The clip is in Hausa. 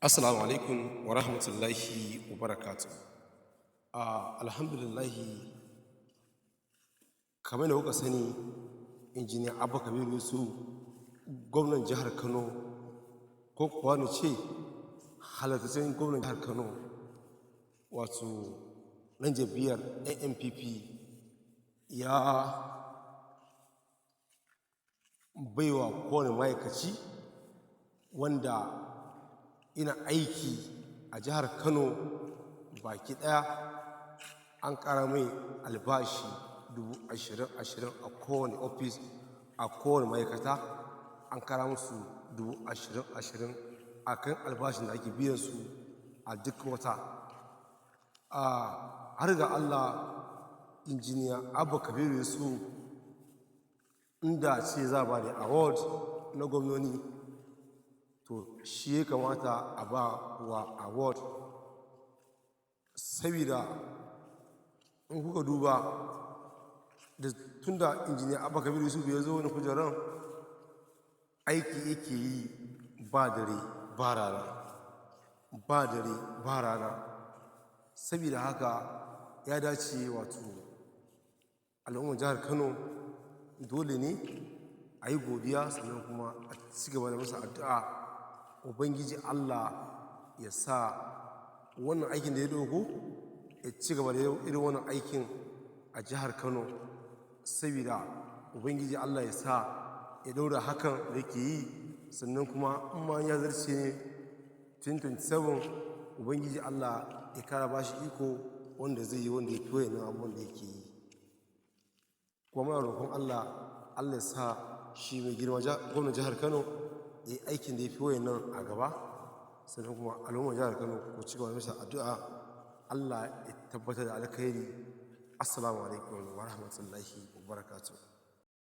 Assalamu alaikum wa rahmatullahi wa barakatuh. Alhamdulillahi, kamar da kuka sani, Injiniya Abba Kabir Yusuf, gwamnan jihar Kano, ko kuwa na ce halartaccen gwamnan jihar Kano, wato ɗan jam'iyyar NNPP, ya baiwa kowane ma'aikaci wanda ina aiki a jihar Kano baki ɗaya, an ƙara mai albashi 20,000 20,000 a kowane ofis, a kowane ma'aikata an ƙara musu 20,000 20,000 a kan albashin da ake biyan su a duk wata. Har ga Allah, Injiniya Abba Kabir Yusuf, inda ce za a ba da award na gwamnoni, to shi ya kamata a ba wa award, sabida in kuka duba da tunda Injiniya Abba Kabir Yusuf ya zo wani kujeran aiki yake yi ba dare ba rana, ba dare ba rana. Sabida haka ya dace, wato al'ummar jihar Kano dole ne a yi godiya, sannan kuma a ci gaba da masa addu'a, Ubangiji Allah ya sa wannan aikin da ya ɗauko ya ci gaba da irin wannan aikin a jihar Kano, sabida Ubangiji Allah ya sa ya ɗaura hakan da yake yi, sannan kuma in ma ya zarce ne 2027, Ubangiji Allah ya kara ba shi iko wanda zai yi wanda ya fi wayannan abubuwan da yake yi. Kuma muna roƙon Allah, Allah ya sa shi mai girma gwamnan jihar Kano ya yi aikin da ya fi wayannan a gaba, sannan kuma al'ummar jihar Kano ku ci gaba da masa addu'a, Allah ya tabbatar da alkhairi. Assalamu alaikum wa rahmatullahi wa barakatuh.